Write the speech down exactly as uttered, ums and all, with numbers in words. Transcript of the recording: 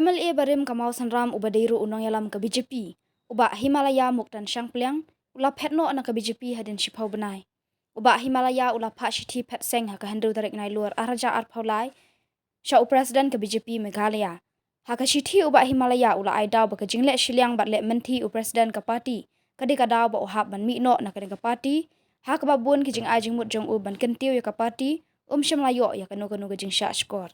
U MLA barim ka Mawsynram uba dei ruh u nongïalam ka BJP, u Bah Himalaya Muktan Shangpliang, u la phet noh na ka BJP hadien shiphew bnai. U Bah Himalaya u la phah shithi phet seng ha ka hynriew tarik Nailur arhajar arphew lai sha u President ka BJP Meghalaya. Ha ka shithi u Bah Himalaya u la ai daw ba ka jingleh shiliang bad leh mynthi u President ka party ka dei ka daw ba u hap ban mih noh na kane ka party, ha kaba bun ki jingai jingmut jong u ban kyntiew ïa ka party um shym la ïoh ïa kano kano ka jingshah shkor.